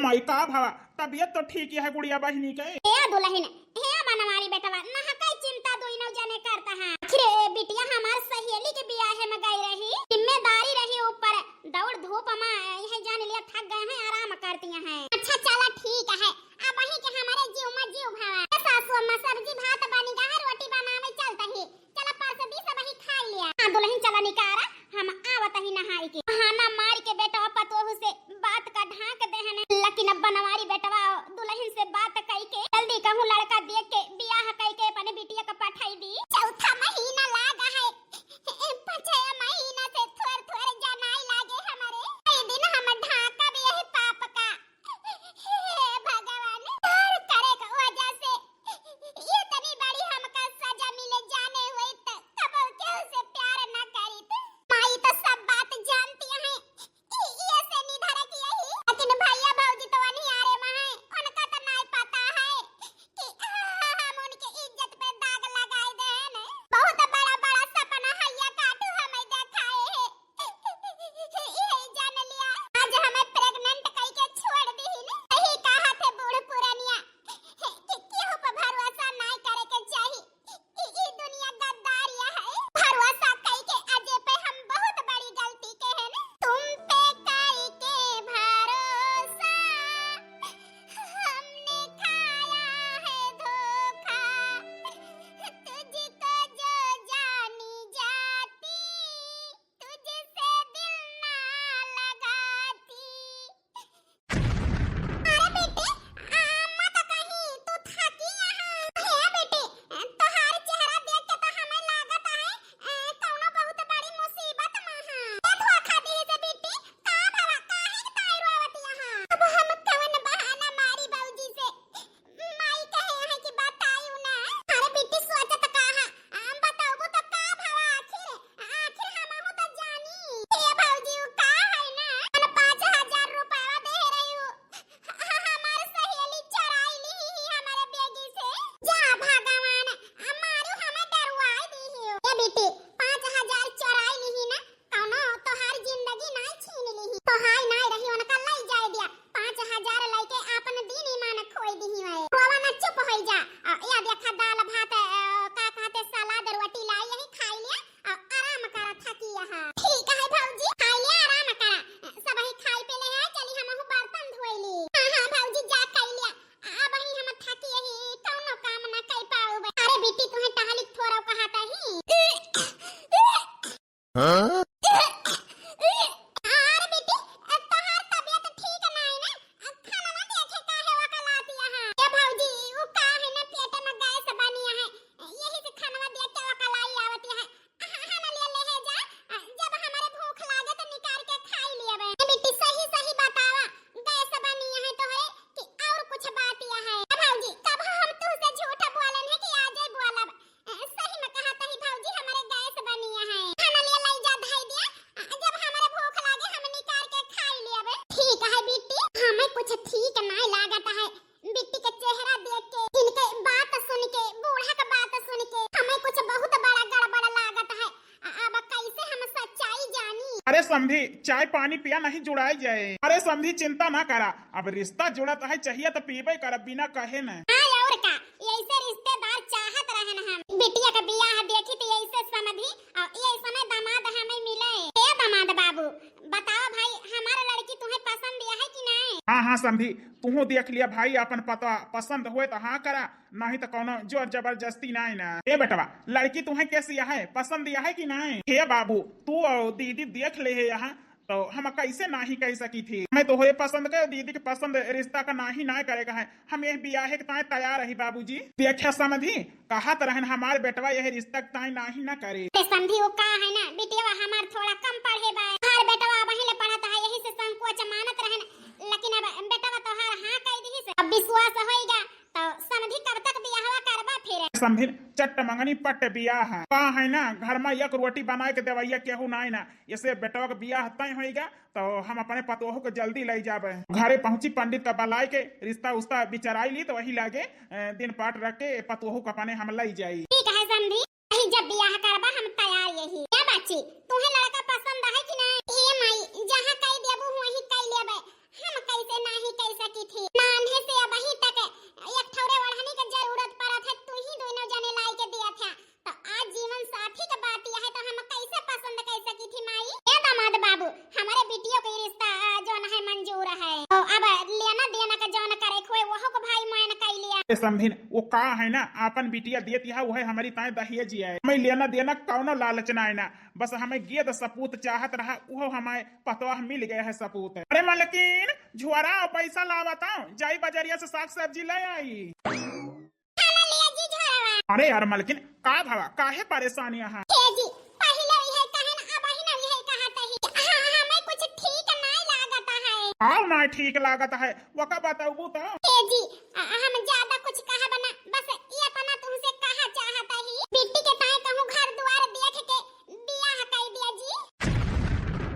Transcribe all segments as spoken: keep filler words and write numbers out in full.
माई, का भवा, तबियत तो ठीक है गुड़िया बहिनी के? ए दुलहिन, ए बनवारी बेटवा, नहकै चिंता दुइनौ जने करत है। आखिर ए बिटिया हमार सहेली के बियाहे में गई रही, जिम्मेदारी रही ऊपर, दौड़ धूप में यह जान लिया थक गए हैं, आराम करती हैं। अच्छा चला ठीक है, अबहीं के हमारे जीव में जीव भवा। ए सासू अम्मा, सब्जी भात बनी गा है, रोटी बनावे चलत ही। चला परस दी, सबही खाई लिया। हाँ दुलहिन, चला निकारा, हम आवत ही नहाई के। बहाना मार के बेटवा पतोहू से बात का ढाँक देहन, लेकिन अब बनवारी बेटवा दुलहिन से बात कई के जल्दी कहूँ लड़का देख के बियाह कई के अपने बिटिया का पठाई दी। चौथा महीना लागा है, पाँचवा महीना से थोर थोर जनाई लागे हमरे। कई दिन हम ढाँकब यही पाप का। हे भगवान, तोर करे के वजह से इतनी बड़ी हमका सजा मिले, जाने होई त कबो केहू से प्यार ना करीत। माई तो सब बात जानती है, ई, ई से निधरक यही। लेकिन भैया भौजी तो अनियारे में है, उनका तो नाई पता है कि हम उनके इज्जत पे दाग लगाए दे हैं। बहुत बड़ा बड़ा सपना हैया काटू हमें देखाए है। यही जान लिया, आज हमें pregnant कई के छोड़ दी ही ने। सही कहा थे बूढ़ पुरनिया कि केहू पर भरोसा नाई करे के चाही। ई, ई दुनिया गद्दारिया है। भरोसा कई के अजय पे हम बहुत बड़ी गलती के है ने। तुम पे कई के भरोसा हमने खाया है धोखा। तुझको जो जानी जाती तुझसे दिल ना लगाती। अरे बेटी, आ, मत कहीं, तू थाकी यहाँ। हे बेटी, तोहार चेहरा देख के तो हमें लागत है, ए, कौनो बहुत बड़ी मुसीबत में है। ए धोखा दी से बेटी, का भवा, काहे के ताई रोवत यहाँ? अब हम कवन बहाना मारी बाबूजी से? माई कहे हैं कि बतायू ना। अरे बिट्टी सोचत का है? हम बताऊबो तो का भवा आखिर? आखिर हमहू तो जानी। ए भौजी, उ का है ना? अपन पाँच हजार रुपया दे रही हूँ। ह-, हमार सहेली चोराई ली ही हमारे बेगी से। जा भगवान, मारू हमें डरवाई दी ही। ए बिट्टी, पाँच हजार चोराई ली ही ना? कौनो तोहार जिंदगी नाई छीन लिही। तोहार नाई रही, उनका लई जाए दिया। पाँच हजार लइके आपन दीन ईमान खोई दिही वै। रोवा ना, चुप होई जा। आ, या देखा दाल भात, आ, का कहते सलाद रोटी लाई यही खाई लिया। आ, आराम करा थकी यहाँ। ठीक है भौजी, खाई लिया, आराम करा। सबही खाई पी ले है, चली हमहू बर्तन धोई ली। हाँ, हाँ भौजी जा खाई लिया। अब ही हम थकी यही, कौनो काम ना कर पाऊबे। अरे बेटी, तुहे टहलिक थोड़ा कहा ताही। हाँ? अरे बेटी, तोहार तबियत ठीक नाई ना? खानवा देखे काहे वकलाती है? ए भौजी, उ का है ना, पेट में गैस बनी है, यही से खानवा देख के वकलाई आवती है। हाँ, हाँ, ना ले, ले जा, जब हमारे भूख लागे तो निकाल के खाई लेबे। ए बेटी, सही सही बतावा, गैस बनी है तोहरे कि और कुछ बात यह है? ए भौजी, कब हम तुझसे झूठ बोलन है कि आजे बोलब? सही में कहत ही भौजी, हमरे गैस बनिया है। खाना ले लाई जा, धई दिया। जब हमरे भूख लागे, हम निकाल के खाई लेबे। ठीक है बिट्टी, हमें कुछ ठीक नाई लागत है। बिट्टी के चेहरा देख के, इनके बात सुन के, बूढ़ा के बात सुन के, हमें कुछ बहुत बड़ा गड़बड़ लागत है। अब कैसे हम सच्चाई जानी? अरे समधी, चाय पानी पिया, नहीं जुड़ाई जाए। अरे समधी, चिंता ना करा, अब रिश्ता जुड़त है, चाहिए तो पीबे करब, बिना कहे न। हाँ, और का, ऐसे रिश्तेदार चाहत रहन हम। बिटिया का बियाह देखी तो ऐसे समधी और ऐसने दामाद हमें मिले। ए दामाद बाबू, बताओ भाई, हमारा लड़की तुम्हें पसंद है कि नहीं? हाँ, हाँ समधी, तुहू देख लिया भाई, अपन पता पसंद होए तो हाँ करा, नहीं तो कौनो जोर जबरदस्ती नहीं ना। ए बेटवा, लड़की तुम्हें कैसी है, पसंद है कि नहीं? हे बाबू, तू और दीदी देख ले है यहाँ, तो हम कैसे नाही कह सकी थी? हमें तोहरे पसंद के, दीदी के पसंद रिश्ता का नाही ना करे का है। हम यह बियाहे के ताए तैयार रही बाबूजी। देखा समधी, कहत रहन हमार बेटवा यह रिश्ता के ताए नाही ना करे। अरे समधी, वो का है ना, बिटिया हमार थोड़ा कम पढ़े बा। हमार बेटवा वहीं ले पढ़त है, यही से संकोच मानत रहन, लेकिन अब बेटवा तोहार हाँ कह दी से, अब विश्वास होइगा, तो समधी कब तक बियाहवा करबा फिर? समधी चट्ट मंगनी पट्ट बियाह है। का है ना, घर में एक रोटी बनाए के देवैया केहू नाई ना, इसे बेटवा के बियाह तय होइगा, तो हम अपने पतोहू के जल्दी लई जाबे। घरे पहुँची, पंडित का बलाए के रिश्ता उश्ता विचाराई ली, तो वही लागे, अ, दिन पाठ रख के पतोहू के अपने हम लई जाई। ठीक है समधी, वही जब बियाह करबा हम तैयार यही। क्या बाची, तुम्हें लड़का पसंद है कि नहीं? ए माई, जहाँ कह देबू वहीं कह लेबे, हम कैसे नहीं कह सकी? बिटियो के रिश्ता, आ, जौन है मंजूर है। तो अब लेना देना का जौन करे खोए वहू को भाई मोयन कइ लिया। ए समधिन, वो का है ना, आपन बिटिया देत है, वह हमारी ताए दहेज है। हमें लेना देना कौनो लालच ना है ना, बस हमें गेद सपूत चाहत रहा, वो हमें पतवाह मिल गया है सपूत। अरे मलकिन, झोरा और पैसा लावत आऊं, जाई बजरिया से साग सब्जी ले आई। खाना लिया जी झोरवा। अरे यार मलकिन, का भवा, काहे परेशान यहाँ? हे जी, पहिले इहे कहे न, अबहिन इहे कहत ही। हाँ, हमें कुछ ठीक नाय लागत है। आओ ना ठीक लागत है, वका बताबू तो। हे जी, अ, हम ज्यादा कुछ कहब ना, बस इतना तुमसे कहा चाहत ही। बिट्टी के ताए कहूँ घर दुआर देख के बियाह कइ दिया जी।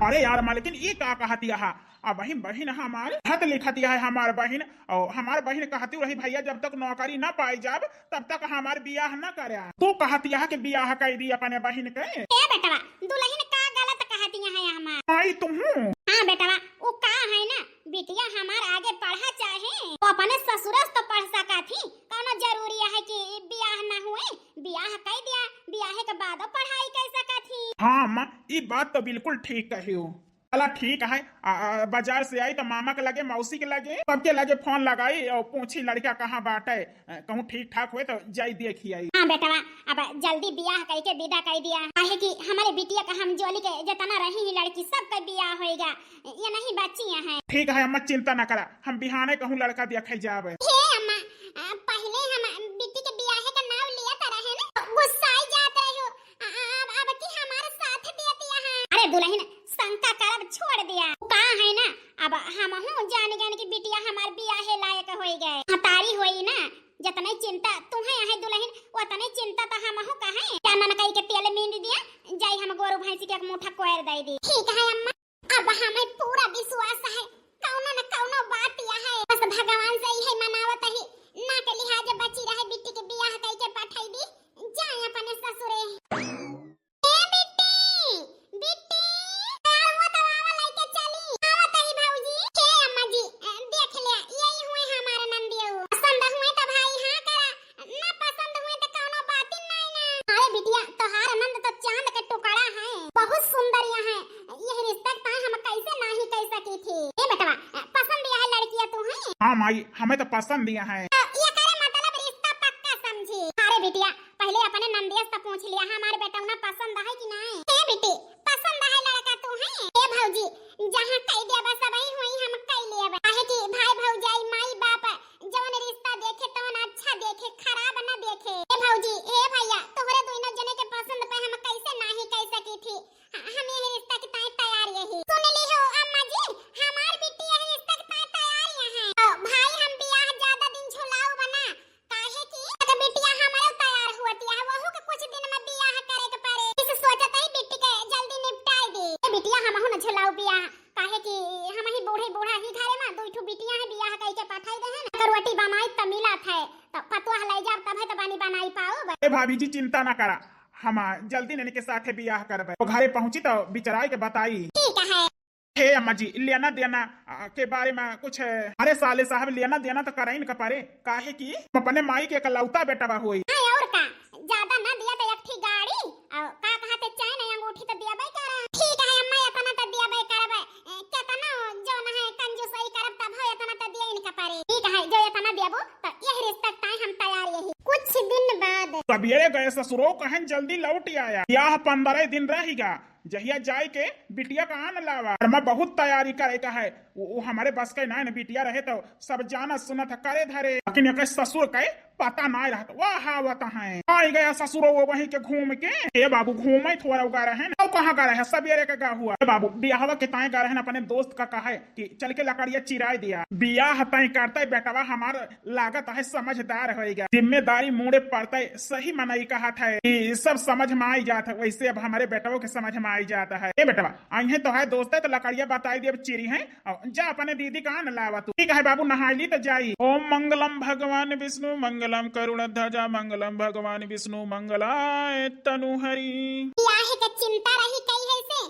अरे यार मलकिन, ई का कहत यहाँ? अबहिन बहिन हमार खत लिखत है हमार बहिन, और हमार बहिन कहती रही, "भैया, जब तक नौकरी ना पाई जाब, तब तक हमार बियाह ना करे।" तू कहत यहाँ कि बियाह कइ दी अपने बहिन के। ए बेटवा, दुलहिन का गलत कहत यहाँ है हमार? आई तुहूँ? हाँ बेटवा, वो का है ना, बिटिया हमार आगे पढ़ा चाहे, वो अपने ससुरस तो पढ़ सका थी, कौनो जरूरी है कि बियाह ना हुए, बियाह कइ दिया, बियाहे के बादो पढ़ाई कइ सका थी। हाँ अम्मा, ई बात तो बिल्कुल ठीक कही हो। चला ठीक है, आ, आ, बाजार से आई तो मामा के लगे, मौसी के लगे, सबके लगे फोन लगाई और पूछी लड़का कहाँ बाटे, अ, कहूँ ठीक ठाक हुए तो जाई देखी आई। हाँ बेटवा, अब जल्दी बियाह कइ के विदा कइ दिया, काहे कि हमारे बिटिया का हम जोली के जितना रही ही लड़की सबका बियाह होइगा, ये नहीं बच्चियाँ हैं। ठीक है अम्मा, चिंता न करा, हम बिहाने कहूँ लड़का देखे जाबे। हे अम्मा, अ, पहिले हम बिट्टी के बियाहे का नाव लिया त रहे न, गुस्साई जात रहे हो, अ, अ, अब, अब की हमारे साथ देती यहाँ। अरे दुलहिन, शंका करब छोड़ दिया। का है ना, अब हमहू जान गए कि बिटिया हमार बियाहे लायक होइ गए। हतारी होई ना, जतने चिंता तुहे आहे दुलहिन, ओतने चिंता तो हमहू का है। क्या ननकई के तेल मींज दिया, जाई हम गोरू भैंसी के एक मुठा कोयर दइ दी। ठीक है अम्मा, अब हमें पूरा विश्वास है, कौनो न कौनो बात यह है, बस भगवान से इहे मनावत ही, ना के लिहाज बची रहे, बिट्टी के बियाह कइ के पठाई दी, जाए अपने ससुरे। ए बिट्टी, बिट्टी, तैयार हुआ तो आवा लइके चली। आवत ही भौजी। हे अम्मा जी, अ, देख ले, यही हुए हमारे नंदियो। पसंद हुए तो भाई हाँ करा, ना पसंद हुए तो कौनो बात ही नहीं ना। अरे बिटिया, तोहार नंद तो चांद के टुकड़ा है, बहुत सुंदर यहाँ है। यह रिश्ता का हम कैसे नहीं कह सकी थी। ए बेटवा, अ, पसंद यह लड़कियाँ तू है? हाँ माई, हमें तो पसंद यह है। तो ये करे मतलब रिश्ता पक्का समझी। अरे बिटिया, पहिले अपने नंदिया से तो पूछ लिया, हमारे बेटौना पसंद है कि नाहीं? ए बिट्टी, पसंद है लड़का तू है? ए भौजी, जहाँ कइ दिया बस वही हुई हम कइ लेब। काहे कि भाई भौजाई, माई बाप जवन रिश्ता देखे तवन अच्छा देखे, खराब न देखे। ए भौजी, ए भैया, तोहरे दोनों जने के पसंद पे हम कैसे नाही कह सकी थी? हम यही रिश्ता की ताई तैयार यही। सुन ली हो अम्मा जी, हमार बिट्टी यही रिश्ता की ताई तैयार यहाँ है। ओ भाई, हम बियाह ज्यादा दिन झुलाऊ बना, काहे कि एक बिटिया हमारे तैयार हुआ दिया है, वहू के कुछ दिन में बियाह करे के पड़े। इस सोचत ही बिट्टी के जल्दी निपटाई दे। ए बिटिया, हमहू न झुलाऊ बियाह, काहे कि हम ही बूढ़े बूढ़ा ही घरे में दो ठो बिटिया है, बियाह कई के पठाई दे है ना, करवटी बनाई त मिलत है, त पतोह ले जाब तब है त बनी बनाई पाओ। ए भाभी जी, चिंता ना करा, हम जल्दी ननी के साथे बियाह करबे। तो घरे पहुँची तो बिचराई के बताई। ठीक है। हे अम्मा जी, लेना देना, आ, के बारे में कुछ, अरे साले साहब, लेना देना तो करइन का परे, काहे कि अपने माई के इकलौता बेटवा होई। हाँ, और का, ज्यादा ना दिया तो एक ठी गाड़ी, और का कहते चैन अंगूठी तो दियाबे करा। ठीक है अम्मा, इतना तो दियाबे करबे, ए, कितना जौन है कंजूसई करब तब हो इतना तो दिया इनका परे। ठीक है, जो इतना देबो तो यह रिश्ता ताई हम तैयार यही। कुछ दिन बाद। तब ये गए ससुरो कहन जल्दी लौट आया, ब्याह पंद्रह दिन रहेगा, जहिया जाए के बिटिया का आन लावा। और मैं बहुत तैयारी करे का है, वो, वो हमारे बस के ना, ना बिटिया रहे तो सब जानत सुनत करे धरे, लेकिन एक ससुर के पता ना रहत, वह आवत है। आई गया ससुर वो वहीं के घूम के। ए बाबू, घूमे थोड़ा उगा रहे ना, कहाँ गा रहे, सवेरे के गा हुआ। ए बाबू, बियाहवा के ताए गा रहे ना, अपने दोस्त का कहे कि चल के लकड़िया चिराई दिया, बियाह तय करते बेटवा हमार लागत है समझदार होइगा, जिम्मेदारी मूड़े पड़ते। सही मनई कहत है कि सब समझ में आई जात है, वैसे अब हमारे बेटवो के समझ में आई जात है। ए बेटवा, अइहे तो है दोस्ते तो लकड़िया बताई दिए, अब चिरी है, और जा अपने दीदी का आन लावा तू। ठीक है बाबू, नहाई ली तो जाई। ओम मंगलम भगवान विष्णु मंगलम करुण ध्वजा मंगलम भगवान विष्णु मंगलाय तनु हरि। बियाह के चिंता रही कई है से,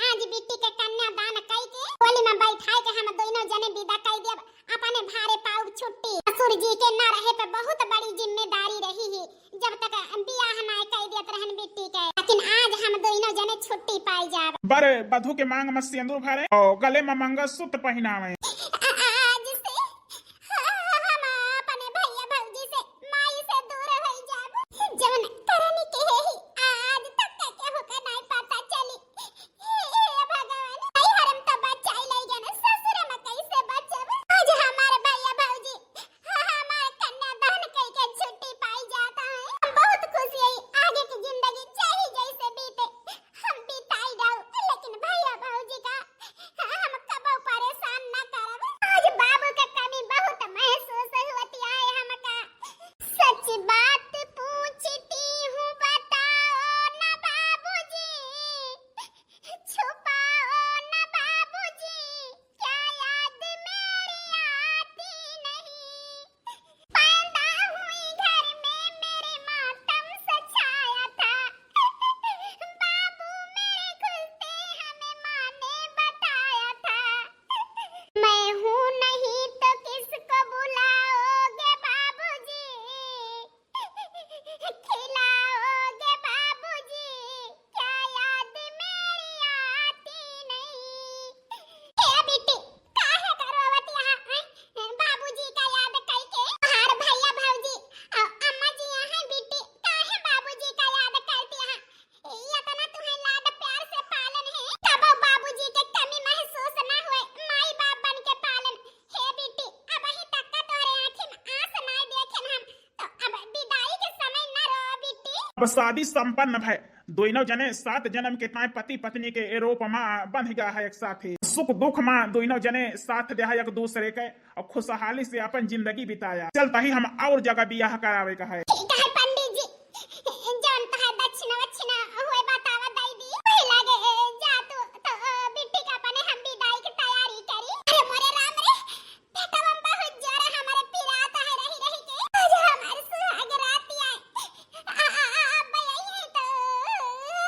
आज बिट्टी के कन्यादान कई के डोली में बैठाई के हम दोनों जने विदा कई देब। अपने भारे पाउब छुट्टी। ससुर जी के ना रहे पे बहुत बड़ी जिम्मेदारी रही ही, जब तक बियाह ना कई देत रहन बिट्टी के, लेकिन आज हम दोनों जने छुट्टी पाई जाब। बर बधू के मांग में सेंदूर भरे और गले में मंगलसूत्र पहिनावे। आज से हम अपने भैया भौजी से, माई से दूर हो जाब। जवन करनी के ही आज तक के होके नहीं पता चली। हे भगवान, नैहर में तो बचाई ले गए ना, ससुर में कैसे बचब? आज हमार भैया भौजी हमार कन्यादान कई के छुट्टी पाई जाता है। हम बहुत खुश है, आगे की जिंदगी चाहे जैसे बीते, हम बिताई जाऊ, लेकिन भैया भौजी का हम कबो परेशान ना करब। आज बाबू का कमी बहुत महसूस होती है हमका। सच बात पूछती हूँ, बताओ ना बाबूजी, छुपाओ ना बाबूजी, क्या याद मेरी आती नहीं? पैदा हुई घर में मेरे मातम सा छाया था। बाबू मेरे खुलते हमें माँ ने बताया था। मैं हूँ नहीं तो किसको बुलाओगे बाबूजी? खिलाओगे बाबूजी, क्या याद मेरी आती नहीं? ए बिट्टी, काहे का रोवत यहाँ, हैं? बाबूजी का याद कई के? तोहार भैया भौजी, अ, अम्मा जी यहाँ बिट्टी, काहे बाबूजी का याद करती यहाँ? इतना तुम्हें लाड प्यार से पालन है, कबो बाबूजी के कमी महसूस ना होए, माई बाप बन के पालन। हे बिट्टी, अबही तक का तोहरे आँखी में आँस ना देखेन हम, तो अब विदाई के समय न रो बिट्टी। अब शादी संपन्न भय, दोनों जने सात जन्म के ताए पति पत्नी के रूप मा बंध गया है एक साथे। सुख दुख मा दोनों जने साथ दे है एक दूसरे के और खुशहाली से अपन जिंदगी बिताया। चलता ही हम और जगह बियाह करावे का है। ठीक है पंडित जी, जौन तहार दक्षिणा वक्षिणा होए बतावा दई दी। वही लागे जा तू तो बिट्टी का अपने हम विदाई की तैयारी करी। अरे मोरे राम रे, पेटवा में बहुत जोर हमारे पिरात है रही रही के। आज हमारे सुहाग रात आए। आ, आ, आ, अब यही है तो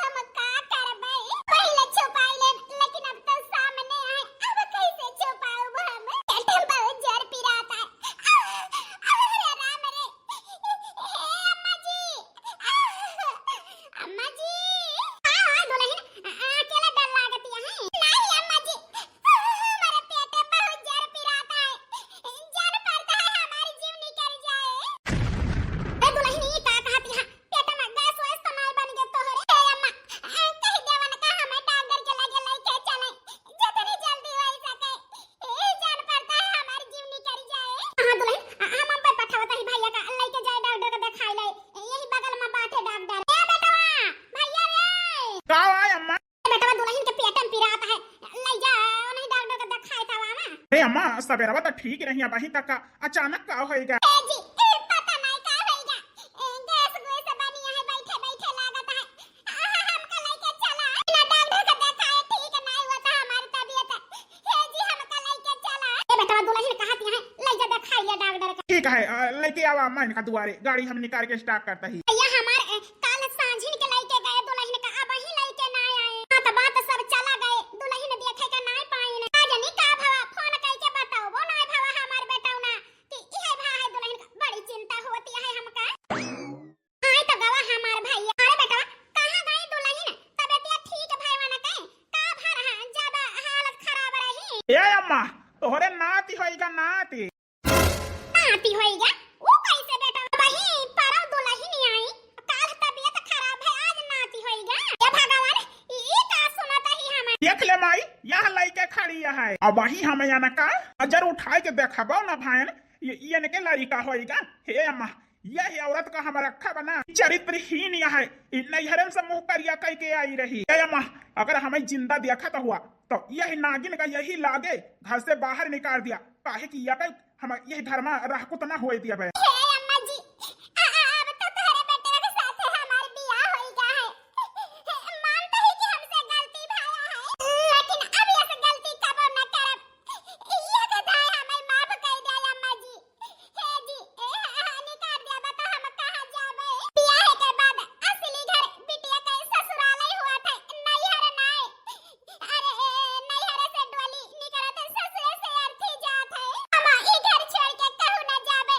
हम का करबे? पहले छुपाई लेन, लेकिन अब तो सामने आए, अब कैसे छुपाऊब हम? पेट में बहुत जोर पिरात है। आ, आ, अरे राम रे, हे अम्मा जी, आ, अम्मा जी। हाँ, हाँ, दुल्हन, आ, आ, अकेला डर लागत है? नहीं अम्मा जी, हमारे पेट में बहुत जोर पिराता है, जान पड़ता है हमारी जीव निकल जाए। ए दुल्हन, ये का कहत यहाँ? पेट में गैस वैस तो नहीं बन गए तोहरे? ए अम्मा, आ, कह देवन का हमें डॉक्टर के लगे लेके चले, जितनी जल्दी हो सके। ए, जान पड़ता है हमारी जीव निकल जाए। हाँ दुल्हन, आ, हम, हम पे पठावत ही भैया का, लेके जाए डॉक्टर का दिखाई ले। यही बगल में बाटे डॉक्टर। ए बेटवा, भैया रे। का है अम्मा? बेटवा दुल्हन के पेट में पिरात है, ले जा, उन्हीं डॉक्टर का दिखाए था ना। अरे अम्मा, सवेरवा तो ठीक रही, अबही तक का अचानक का होइगा? ए जी, ए, पता नहीं का होइगा। ए, गैस वैस बनी है, बैठे बैठे लागत है। आहा, हमका लेके चला। बिना डॉक्टर का देखाए ठीक नहीं होता हमारी तबीयत। हे जी, हमका लेके चला। ए बेटवा, दुल्हन कहा थी है, ले जा दिखाई ले डॉक्टर का। ठीक है, अ, लेके आवा अम्मा इनका दुआरे, गाड़ी हम निकाल के स्टार्ट करता ही। भैया हमार, अ, काल सांझिन के लेके गए दुल्हन का, अबही लेके ना आए। हाँ, तो बात सब चला गए, दुल्हन देखे के ना पाइन। का जानी का भवा, फोन करके बताओ, वो ना भवा हमार बेटौना। कि इहे भा है दुल्हन का, बड़ी चिंता होती है हमका। आए तो गवा हमार भैया। अरे बेटवा, कहाँ गई दुल्हन? तबियतिया ठीक भय वाला के? का भा रहा? ज्यादा हालत खराब रही? ए अम्मा, तोहरे नाती होइगा नाती। नाती होइगा? वो कैसे बेटा? वही परौ दुल्हन आई, काल तबियत खराब है, आज नाती होइगा। हे भगवान, ई का सुनत ही हम? देख ले माई, यहाँ लइके खड़ी है। अबही हम यहाँ का नजर उठाए के देखबो ना भाइन, ये, ये इनके लड़िका होइगा। हे अम्मा, यही औरत का हम रखब ना, चरित्रहीन यह है। ई नैहरन से मुँह करिया कइके आई रही। हे अम्मा, अगर हमें जिंदा देखत हुआ, तो यही नागिन का यही लागे घर से बाहर निकाल दिया, काहे कि यह कई हम यही घर में रहकुत ना होए दिया बे। हे अम्मा जी, आ, आ, अब तो तोहरे बेटवा के साथे हमार बियाह होइगा है। मानते ही कि हमसे गलती भया है, लेकिन अब यस गलती कबो न करब। ये तो दाई हमें माफ कर दे अम्मा जी। हे जी, ए, निकाल देबा तो हम कहाँ जाबे? बियाह के बाद असली घर बिटिया के ससुराल ही हुआ था, नैहर नाय। अरे, ए, नैहर से डोली निकलत ससुर से अर्थी जात है। हम ई घर छोड़ के कहूँ न जाबे।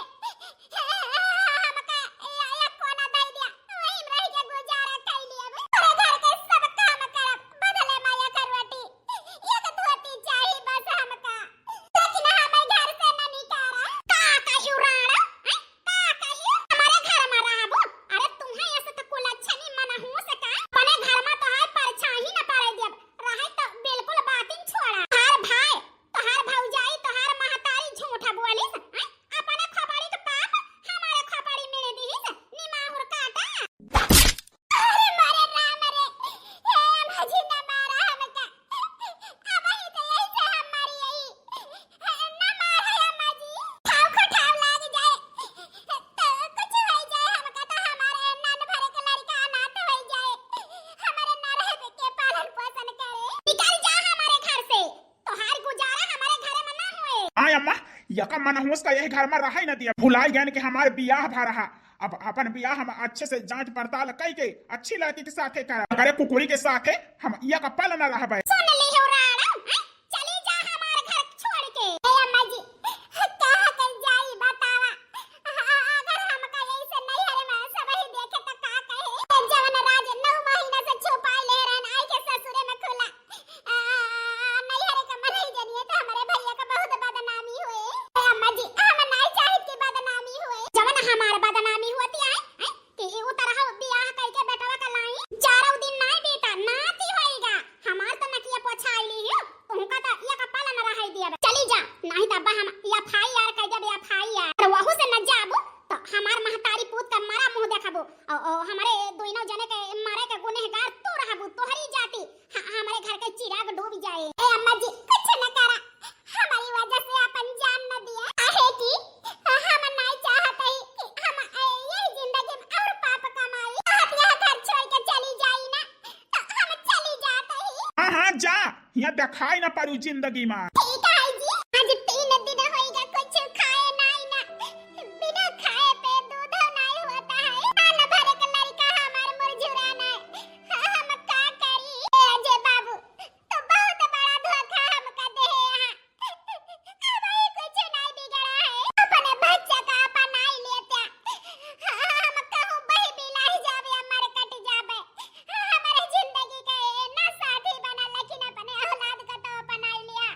हाँ अम्मा, यका मनहूस का यही घर मा रहइ न दिया। भुलाइ गएन कि हमार बियाह भा रहा। अब अपन बियाह हम अच्छे से जाँच पड़ताल कइ के अच्छी लड़की के साथे करब। अरे कुकुरी के साथे हम यका पल न रहबइ। सुन लिहो राणा, हैं? चली जा हमार घर छोड़ के। ए अम्मा जी, कहाँ के जाई बतावा? अगर हमका यही से नैहर मा सबही देखे त का कहे? जवन राज नौ महीना से छुपाइ ले रहन, आइ के ससुरे मा खुला। आ, नैहर के मनई जनिए त हमरे भइया के बहुत बदनामी होए। ए अम्मा जी, हम नाई चाहित कि बदनामी होए। जवन हमार बदनामी होती है, हैं? कि उ तरह बियाह कइके बेटवा का लाई, चारौ दिन नाई बीता, नाती होइगा। हमार त नकिया पोछाइ लिहो, तुहका त यका पल न रहइ दियब। चली जा, नाहीं त अब्बा हम FIR कइ देब, FIR। अगर वहू से न जाबू, त हमार महतारी पूत का मरा मुँह देखबू। औ, औ, हमरे दुइनौ जने के मरे के गुनहगार तू रहबू, तोहरी जाति। ह-, हमरे घर के चिराग डूब जाए। ए अम्मा जी, कुछ न करा, हमरी वजह से अपन जान न दिया। काहे कि हम नाई चाहत हई कि हम, ए, यही जिंदगी मा और पाप कमाई। आप यहाँ घर छोड़ के चली जाई ना, त हम चली जात हई। हाँ, हाँ, जा, यहाँ देखाई न पड़ू जिंदगी मा। ठीक है जी, आज तीन दिन होइगा कुछ खाए नाई ना, बिना खाए पे दूध नाई होता है। साल भर के लड़का हमार मुरझुरा नाई, हम का करी? ए अजय बाबू, तू बहुत बड़ा धोखा हमका देहे यहाँ। अबही कुछ नाई बिगड़ा है। अपने बच्चा का अपनाई लेत्या। हम कहूँ बही बिलाही जाबे या मर कट जाबे, हमरे जिंदगी के ना साथी बना, लेकिन अपने औलाद का तो अपनाई लिया।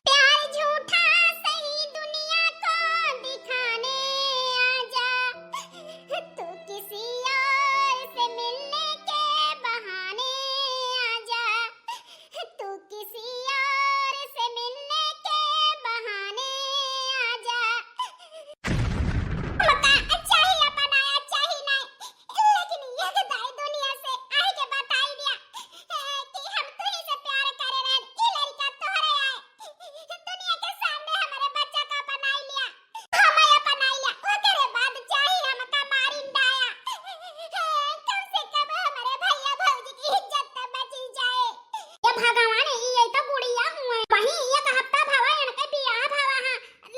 प्यार झूठा सही दुनिया को दिखाने आजा, तू किसी और से मिलने के बहाने आजा, तू किसी और से मिलने के बहाने आजा। हमका चाही अपनाया, चाही नाई, लेकिन ये दाई दुनिया से आए के बताई दिया, ए, कि हम तुही से प्यार करे रहन, ई लड़का तोहरे आए। दुनिया के सामने हमरे बच्चा का अपनाई लिया, हमें अपनाई लिया, ओकरे बाद चाही हमका मारिन डाया। कम से कम हमरे भैया भौजी की इज्जत तो बची जाए। ये भगवान, ई, ये तो गुड़िया हुए। वहीं एक हफ्ता भवा इनके बियाह भवा है,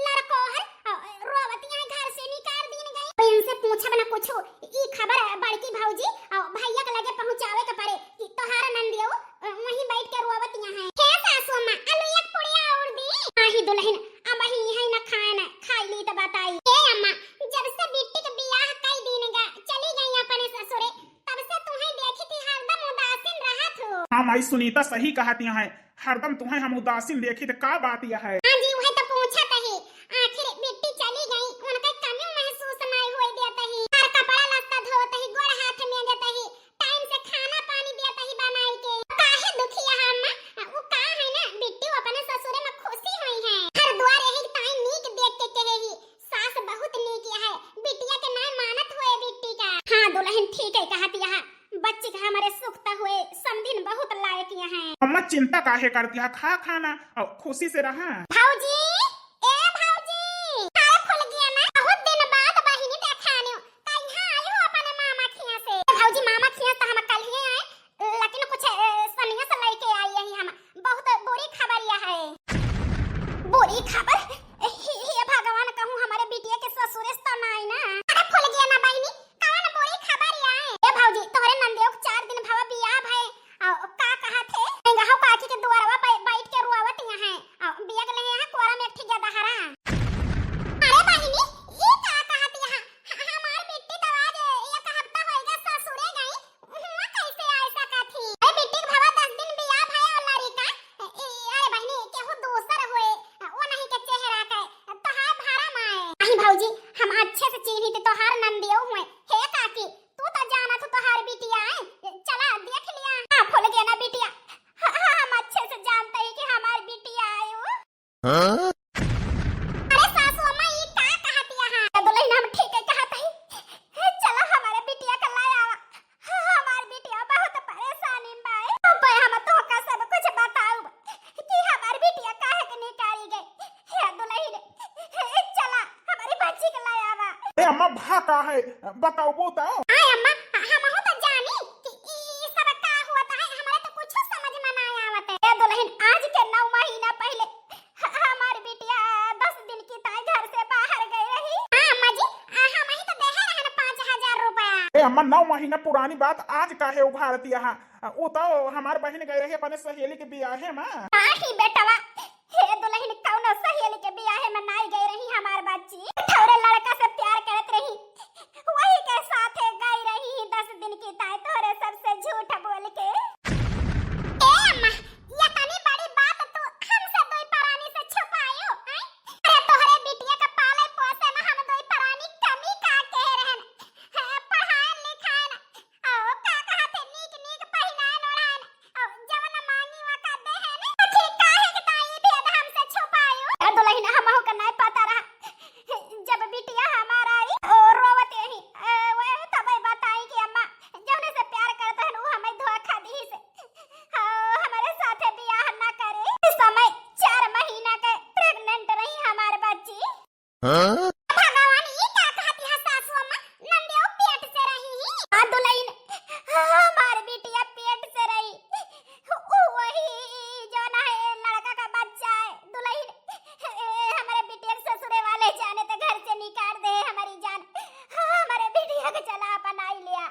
लड़को है, अ, रोवतिया घर से निकाल दीन गई। तो इनसे पूछब न कुछ, ई खबर बड़की भौजी अ, भैया के लगे पहुँचावे के पड़े कि तोहार नंदियो, अ, वहीं बैठ के रोवतिया है। हे सासू अम्मा, आलू एक पुड़िया और दी। आही दुल्हन, अबही यही न खाए न, खाई ली तो बताई। हे अम्मा, जब से बिट्टी के बियाह कई दीन गा, चली गई अपने ससुरे, तब से तुहैं देखी थी हरदम उदासीन रहत हो। हाँ माई, सुनीता सही कहत है, हरदम तुहैं हम उदासीन देखी त का बात यह है? हाँ जी, वही तो पूछत ही, आखिर बिट्टी चली गई, उनका कमियों महसूस नहीं होए देत ही। हर कपड़ा लत्ता धोत ही, गोड़ हाथ में देत ही, टाइम से खाना पानी देत ही बनाई के। काहे दुखी है अम्मा? वो का है ना, बिट्टी अपने ससुरे में खुशी हुई है। हर दुआर यही ताई नीक देख के कहे ही, सास बहुत नीक है, बिटिया के नाय मानत होए बिट्टी का। हाँ दुल्हन ठीक है कहत यह, बच्ची का हमारे सुख त हुए, समधिन बहुत लायक यह है। अम्मा चिंता काहे करती है, खा खाना और खुशी से रहा। भौजी, ए भौजी, अरे फुलगिया ना, बहुत दिन बाद बहिनी देखानी, कहिया आई हो अपने मामा खिया से? भौजी मामा खिया से हम कल ही आए, लेकिन कुछ, ए, सनिया से लेके आई यही हम। बहुत बुरी खबर यह है। बुरी खबर? हे, हे भगवान, कहूँ हमारे बिटिया के ससुरे से तो नाई ना? अरे फुलगिया ना बहिनी, कौन बुरी खबर यह है? ए भौजी, तोहरे नंदियो के चार दिन भवा बियाह भए, आ, का कहा थे? गहू काकी के दुआरवा पे बैठ के रोवत यहाँ है, आ, बिया के ले यहाँ कोरा में एक ठिक गदहरा। अरे बहिनी, ई का कहत यहाँ? ह-, हमार बिट्टी तो आज एक हफ्ता होएगा ससुरे गई, हुआं कैसे आ सकत ही? अरे बिट्टी के भवा दस दिन बियाह भया और लड़िका, ए, ए, अरे बहिनी, केहू दूसर होए, ओ नहीं के चेहरा के, तोहार भरम आए। नहीं भौजी, हम अच्छे से चीन्ही थे, तोहार नंदियो हुए। हे काकी, तू तो जानत हो तोहार बिटिया आए, चला देख लिया। हाँ, फुलगिया ना बिटिया, हाँ, हाँ, हम अच्छे से जानते ही कि हमार बिटिया आए हो। हाँ? अरे सासू अम्मा, ई का कहत यहाँ? ए दुल्हन, हम ठीक है कहत हई। चला हमारे बिटिया का ले आवा। हमार बिटिया बहुत परेशानी में बा। अब हम तोहका सब कुछ बताउब कि हमार बिटिया काहे के निकाली गई। हे दुल्हन, चला हमारी बच्ची का ले आवा। ए अम्मा, भा का है? बताउबो तो। आय अम्मा, हमहू तो जानी कि ई सब का हुआ है, हमरा तो कुछ समझ में ना आवत है। ए दुल्हन, आज के नौ महीना पहले ह-, हमार बिटिया दस अम्मा, नौ महीना पुरानी बात आज काहे उघारती अहा? उ तो हमार बहिन गई रही अपने सहेली के बियाहे मा। नाही बेटवा, हे दुलहिन, कौनो सहेली के बियाहे मा नाई गई रही हमार बच्ची। थोरे लड़का से प्यार करत रही, वही के साथे गई रही ही दस दिन की ताई तोहरे सबसे झूठ बोल के। ए अम्मा, ये तनी बड़ी बात तू हमसे दोई परानी से छुपायो, हैं? अरे तोहरे बिटिया के पाले पोसे मा हम दोई परानी कमी का कह रहन? हैं, पढ़ाएन लिखाएन, अउ का कहत है, नीक नीक पहिनाएन ओढ़ाएन, अउ जवन मांगी वका देहेन। आखिर काहे के ताई भेद हमसे छुपायो? ए दुलहिन, हमहू के नाई पता रहा। जब बिटिया हमार आई, ओ रोवत यही, ए, वह तबे बताई कि अम्मा, जौने से प्यार करत हन, उ हमें धोखा दी से। हाँ, हमरे साथे बियाह ना करे। इस समय चार महीना के pregnant रही हमार बच्ची। हाँ? भगवान, ई का कहती है सासू अम्मा? नंदियो पेट से रही ही? हाँ दुलहिन, हमार बिटिया पेट से रही। उ वही जौन है लड़का का बच्चा है दुलहिन। ए, हमरे बिटिया के ससुरे वाले जाने तो घर से निकाल दे हमारी जान। हमरे बिटिया के चला अपन आई लिया।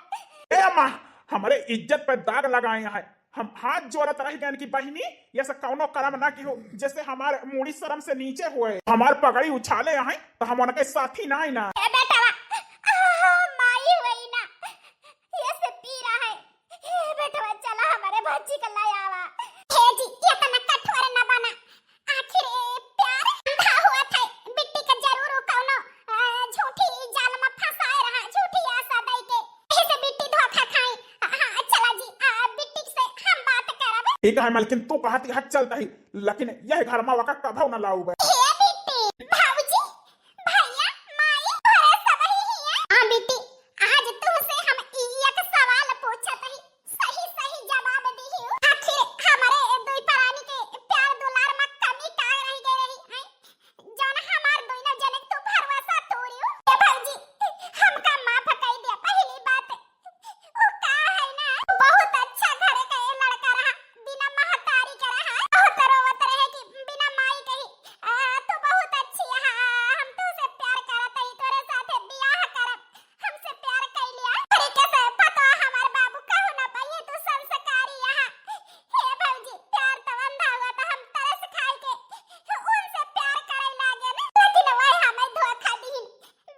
ए अम्मा, हमरे इज्जत पे दाग लगाए हैं। हम हाथ जोड़त रह गए कि बहिनी, ये से कौनो करम ना की हो, जैसे हमार मूड़ी शर्म से नीचे हुए, हमार पगड़ी उछाले हैं, तो हम उनके साथी ना आई ना। ए बेटवा, आ, माई हुई ना, ये से पी रहा है। ए बेटवा, चला हमरे भौजी के ले आवा। हे जी, ये तना कठोर न बना। आखिर ए प्यार अंधा हुआ था, बिट्टी के जरूर उ कौनो, आ, झूठी जाल में फंसाए रहा, झूठी आशा दई के। यही से बिट्टी धोखा खाई। हाँ, चला जी, आ, बिट्टी से हम बात करब। ठीक है मालकिन, तू कहती हक चलता ही, लेकिन यह घर में वका कभव न लाऊबे। हे बिट्टी, भौजी, भैया, माई, तोरे सब ही हिया। हाँ बिट्टी, आज तुमसे हम ई एक सवाल पूछत ही, सही सही जवाब दिहियो। आखिर हमरे दुई परानी के प्यार दुलार में कमी का रह गई रही, हैं? जौन हमार दुइनो जने तू भरवसा तोड़ियो। ए भौजी, हमका माफ कई दे। पहली बात, उ का है ना, बहुत अच्छा घरे का ए लड़का रहा, बिना महतारी का रहा। बहुत रोवत रहे कि बिना माई कही, आ, तू बहुत अच्छी है, हम तू से प्यार करत हई, तोरे साथे बियाह करब, हमसे प्यार कई लिया। तरीके से पता हमार बाबू कहू ना पाइए, तू संस्कारी यहाँ। हे भौजी, प्यार तो अंधा हुआ तो हम तरस खाए के उनसे प्यार करे लागे ना, लेकिन वही हमें धोखा दीन।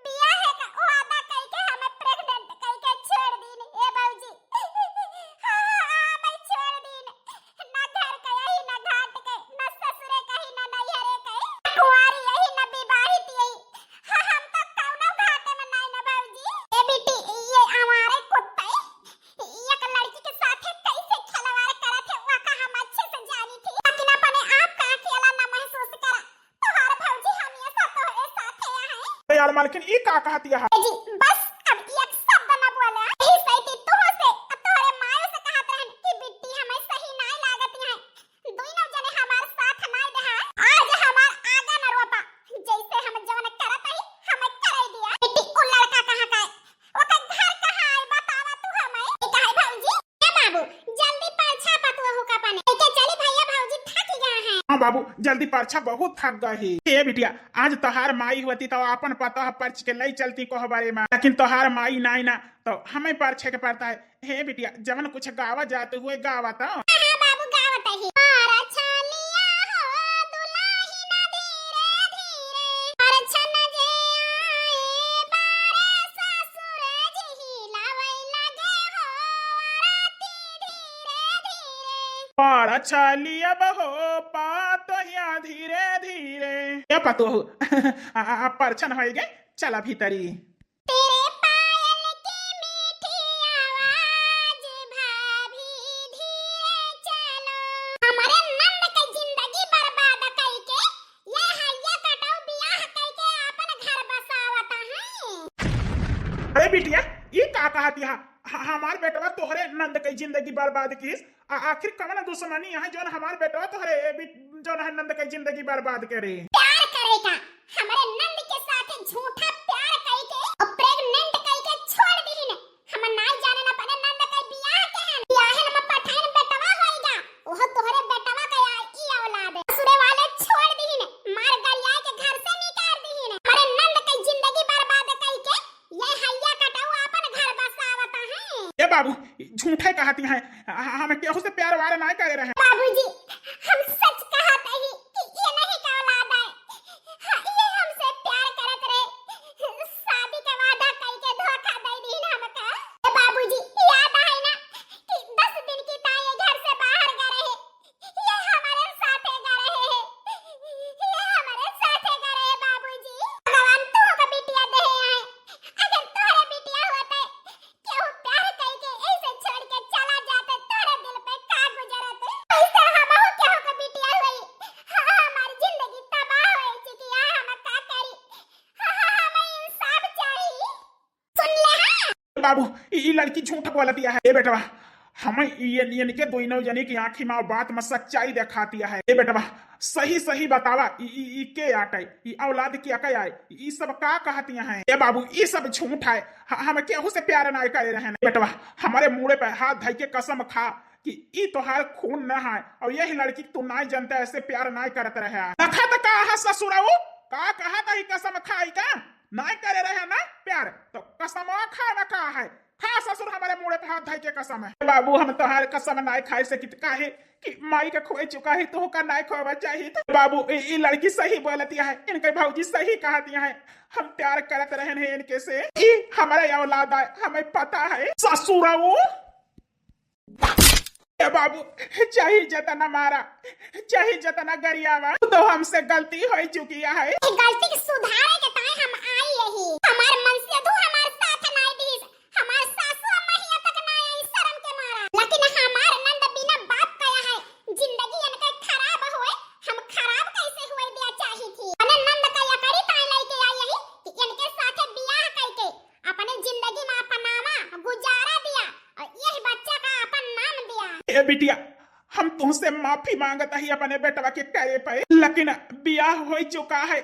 बियाह का वादा कई के हमें pregnant कई के छोड़ दीन। ए भौजी, हाँ, हाँ, हमें छोड़ दीन। ना घर के यही, ना घाट के, ना ससुरे कही, ना नैहरे कही। कुंवारी यही, ना विवाहित यही। हाँ, हम तो कौनो घाटे में नहीं ना भौजी। ए बेटी, ये हमारे कुत्ते एक लड़की के साथे कैसे खिलवाड़ करत है, वका हम अच्छे से जानी थी। लेकिन अपने आप का अकेला ना महसूस करा। तोहार भौजी हमेशा तोहरे साथे है। अरे यार मालकिन, ई का कहती है? ए जी, बस अब एक शब्द न बोला। यही सैती तोह से, तोहरे मायो से कहत रहन कि बिट्टी हमें सही नाय लागत है। दुइनो जने हमार साथ नाय देहा। आज हमार आगा न रोपा। जैसे हम जवन करत हई, हमें करे दिया। बिट्टी, उ लड़का कहाँ का है? ओकर घर कहाँ है? बतावा तू हमें। ई का है भौजी? ए बाबू, जल्दी परछा पतुआ हुका पानी। एके चली भैया भौजी थक गया है। हाँ बाबू, जल्दी परछा बहुत थक गए है। ए बिटिया, आज तोहार माई होती तो आपन पतोह परछ के लई चलती कोहबरे में, लेकिन तोहार माई नाई ना, तो हमें परछे के पड़ता है। हे बिटिया, जवन कुछ गावा जात हुए गावा तो। हाँ, हाँ बाबू, गावत ही। परछा लिया हो दुलहिन धीरे धीरे, परछन जे आए बारे ससुर जी हिलावे लगे हो आरती धीरे धीरे। परछा लिया हो पतोहिया धीरे धीरे। ए पतोह, आ, आ, परछन होई गे, चला भीतरी। तेरे पायल की मीठी आवाज भाभी धीरे चलो। हमरे नंद के जिंदगी बर्बाद कई के ये हइया कटऊ बियाह कई के आपन घर बसावत हैं। अरे बिटिया, ई का कहत हा? ह-, हमार बेटवा तोहरे नंद के जिंदगी बर्बाद किस? आ-, आखिर कवन दुश्मनी है जौन हमार बेटवा तोहरे ए बि-, जौन है नंद के जिंदगी बर्बाद करे? प्यार करे का हमरे नंद के साथ झूठा प्यार कई के और pregnant कई के छोड़ दीन। हम नाई जाने न अपने नंद के बियाह के हैं। बियाहे न पठाइन बेटवा होइगा। ओहो तोहरे बेटवा के आई ई औलाद। ससुरे वाले छोड़ दीन। मार गरिया के घर से निकाल दीन। हमरे नंद के जिंदगी बर्बाद कई के ये हइया कटऊ आपन घर बसावत। बाबू, झूठै कहती हैं, ह-, ह-, हम केहू से प्यार वार नाहीं करे रहे। बाबूजी, हम सच कहत ही कि ये नहीं का औलाद है। हाँ, ये हमसे प्यार करत रहे, शादी का वादा कई के धोखा दे दीन हमका। ए बाबूजी, याद है ना कि दस दिन की ताई ये घर से बाहर गए रहे, ये हमारे साथे गए रहे, ये हमारे साथे गए रहे बाबूजी। भगवान तुमका बिटिया दे आए, अगर तोहरे बिटिया होते केहू प्यार कइके ऐसे छोड़ के चला जात, तोहरे दिल पे का गुजरत? ऐसे हमहू केहू के बिटिया होई। हाँ, हमार जिंदगी तबाह होई चुकी है, हम का करी? हाँ, हाँ, हमें इंसाफ चाही। सुन ले, हाँ। बाबू, ई, ई लड़की झूठ बोलतिया है। ए बेटवा, हम ये, इनके दोनों जने की आँखी मा बात मा सच्चाई देखातिया है। ए बेटवा, सही सही बतावा, ई, ई, ई के आटे, ई औलाद के आटे आए, ई सब का कहतिया हैं? ए बाबू, ई सब झूठ है। ह-, हम केहू से प्यार नाय करे रहे हैं। बेटवा, हमारे मूड़े पे हाथ धई के कसम खा कि ई तोहार खून न है और यही लड़की के तू नाय जानते, ऐसे प्यार नाय करत रहे। देखा त का है ससुरऊ, का कहत ही कसम खाई का? नाय करे रहे ना प्यार, तो कसमवा खा ना का है? खा ससुर, हमारे मूड़े पे हाथ धई के कसम है। बाबू, हम तोहार कसम नाय खाए सकित, काहे कि माई के खोए चुका है, तोहका नाय खोवा चाहित। बाबू, ई, ई लड़की सही बोलतिया है, इनके भौजी सही कहतिया है, हम प्यार करत रहन है इनके से, ई हमारे औलाद आए, हमें पता है। ससुरऊ, ए बाबू, चाहे जतना मारा, चाहे जतना गरियावा, तो हमसे गलती हो चुकी है। ए गलती के सुधारे के ताई हम आई यही। हमार मनसेधू हमार साथ नाय दीस, हमार सासू अम्मा हियां तक नाय आई शर्म के मारा। लेकिन हमार नंद बिना बाप कहा है, जिंदगी इनके खराब होए, हम खराब कैसे हुए दिया चाही थी। अपने नंद का यकरी ताई लेके आई यही कि इनके साथे बियाह कइके अपने जिंदगी मा अपनावा, गुजारा दिया और यही बच्चा का अपन नाम दिया। ए बिटिया, हम तुमसे माफी मांगत ही अपने बेटवा के करे पे, लेकिन बियाह हो चुका है,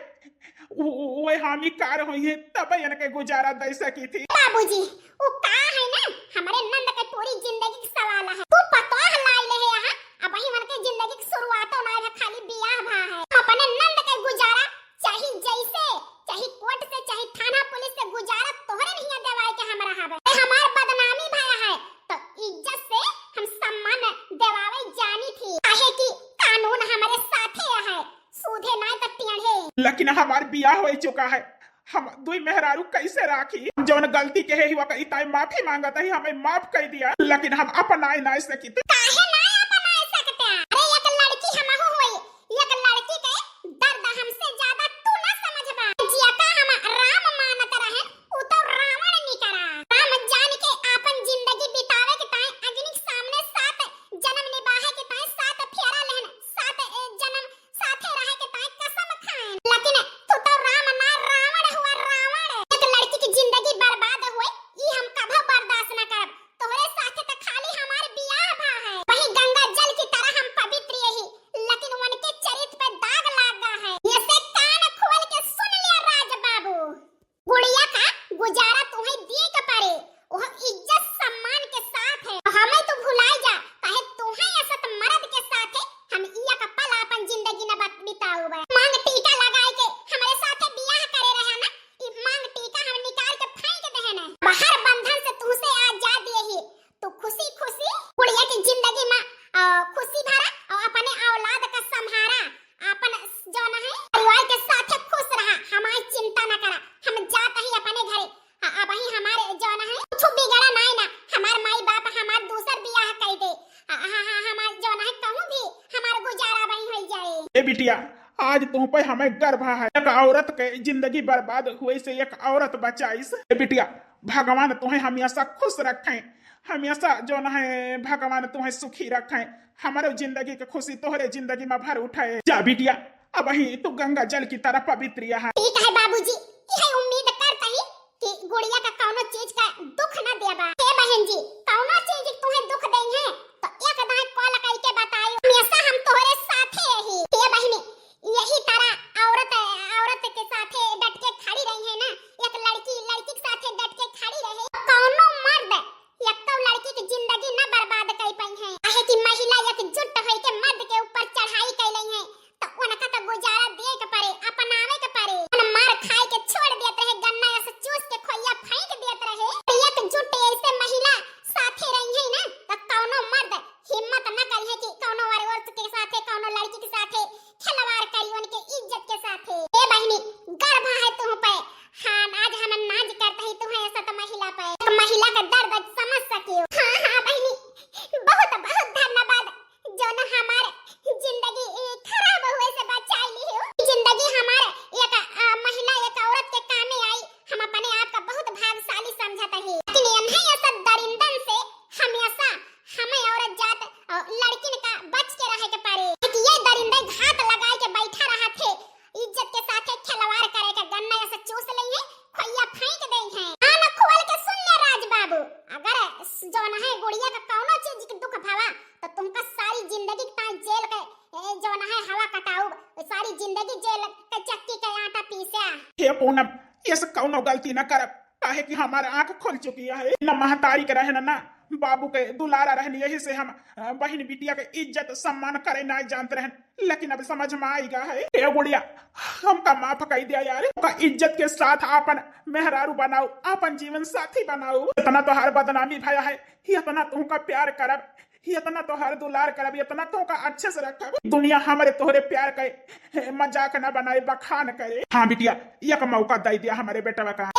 उ-, उ-, वही हामी कार होई है, तब इनके गुजारा दे सकी थी। बाबूजी, उ का है ना, हमारे नंद के पूरी जिंदगी के सवाल है। तू पतोह लाई ले है यहाँ, अब ही उनके जिंदगी की शुरुआत ना है, खाली बियाह भा है। हम अपने नंद के गुजारा चाहे जैसे, चाहे कोर्ट से, चाहे थाना पुलिस से गुजारा तोहरे नहीं देवाए के हमरा हवे। ए हमार बदनामी भया है, तो इज्जत से हम सम्मान देवावे जानी थी, काहे कि कानून हमारे साथे है, सूधे ना तो टेढ़े। लेकिन हमार बियाह हो चुका है, हम दुई मेहरारू कैसे राखी? हम जौन गलती के है, वका इताई माफी मांगत ही, हमें माफ कर दिया, लेकिन हम अपनाए ना सकित। काहे ना अपनाए सकते? अरे एक लड़की हमहू होई, एक लड़की के दर्द हमसे ज्यादा तू ना समझबा। जियका हम राम मानत रहन, उ तो रावण निकरा। राम जान के आपन जिंदगी बितावे के ताई अग्नि के सामने सात जन्म निभाए के ताई सात फेरा लेहन, सात, ए, जन्म साथे रहे के ताई कसम खाएन। लेकिन तू तो राम ना रावण हुआ, रावण। एक लड़की की जिंदगी बर्बाद हुए, ई हम कभो बर्दाश्त न करब। तोहरे साथे त खाली हमार बियाह भा है। वही गंगा जल की तरह हम पवित्र यही, लेकिन उनके चरित्र पे दाग लाग गा है। ये से कान खोल के सुन लिया राज बाबू। गुड़िया का गुजारा तुम्हें दिए के परे, वह इज्जत सम्मान के साथ है। हमें तो भुलाई जा, काहे तुम्हें असत मर्द के साथ है, हम इया का पल अपन जिंदगी न बत-, बिताऊ बे। मांग टीका लगाए के हमारे साथे बियाह करे रहे ना, ई मांग टीका हम निकाल के फेंक देहे ना। बाहर बंधन से तुमसे आजाद यही, तू खुशी खुशी गुड़िया की जिंदगी में, अ, खुशी भरा और अपने औलाद का संभारा, अपन जौन है परिवार के साथे खुश रहा, हमारी चिंता न करा, हम जात ही अपने घरे। अ, अब ही हमारे जौन है कुछ बिगड़ा नाय ना, हमार माई बाप हमार दूसर बियाह कर दे, अ, ह-, ह-, हमार जौन है कहूँ भी हमार गुजारा बही हो जाए। ए बिटिया, आज तुम पे हमें गर्व है, एक औरत के जिंदगी बर्बाद हुए से एक औरत बचाइस। ए बिटिया, भगवान तुम्हें हमेशा खुश रखें, हमेशा जौन है भगवान तुम्हें सुखी रखें। हमारे जिंदगी के खुशी तोहरे जिंदगी में भर उठाए। जा बिटिया, अब ही तू गंगा जल की तरह पवित्र है। ठीक है बाबूजी, यह उम्मीद करता ही कि गुड़िया का कौनो चीज का दुख न देबा। हे बहन जी, कौनो चीज तुम्हें दुख देई है तो एक दाई कॉल कई के बताई, हमेशा हम तोहरे साथे ही। हे बहनी, यही तरह औरत, औरत के साथे डट के खड़ी रही है ना, एक लड़की लड़की के साथे डट के खड़ी रहे, कौनो मर्द एक तो लड़की की जिंदगी न बर्बाद कर पाई है, काहे कि महिला एकजुट होई के मर्द के ऊपर चढ़ाई कर ली है, तो उनका तो गुजारा दिए के परे, अपनावे के परे। उन मार खाए के छोड़ देत रहे, गन्ना ऐसे चूस के खोइया फेंक देत रहे। एकजुट ऐसे महिला साथे के साथे खिलवाड़ करी, उनके इज्जत के साथे। ए बहिनी, गर्व है तुह पे। हाँ, आज हम नाज करत ही तुह ऐसा तो महिला पे। एक महिला का दर्द समझ सकियो। हाँ, हाँ बहिनी, बहुत, बहुत धन्यवाद, जो न हमार जिंदगी ई खराब हुए से बचाई ली हो। जिंदगी हमार एक, अ, महिला, एक औरत के कामे आई। हम अपने आप का बहुत भाग्यशाली समझत ही, लेकिन इन्हें ऐसा दरिंदन से हमेशा हमें औरत जात, अ, लड़किन का बच के रहे के पड़े। कि ये दरिंदे घात लगाए के बैठा रहा थे, इज्जत के साथे खिलवाड़ करे के गन्ना ऐसे चूस लेइहैं, खोइया फेंक देइहैं। कान खोल के सुन ले राज बाबू, अगर जौन है गुड़िया का कौनो चीज के दुख भवा, तो तुमका सारी जिंदगी ताई जेल के, ए, जौन है हवा कटाऊ, सारी जिंदगी जेल के चक्की के आटा पीसे। हे पूनम, ये सब कौनो गलती ना करब, काहे कि हमार आँख खुल चुकी है। न महतारी के रहन, ना बाबू के दुलारा रहन, यही से हम, अ, बहिन बिटिया के इज्जत सम्मान करे ना जानत रहन, लेकिन अब समझ में आइगा है। ए गुड़िया, हमका माफ कर दिया यार, का इज्जत के साथ आपन मेहरारू बनाऊ, आपन जीवन साथी बनाऊ। इतना तोहार बदनामी भया है, इतना तुमका प्यार करब, इतना तोहार दुलार करब, इतना तुमका अच्छे से रखब, दुनिया हमरे तोहरे प्यार के, हे, मजाक ना बनाए, बखान करे। हाँ बिटिया, एक मौका दे दिया हमरे बेटवा का।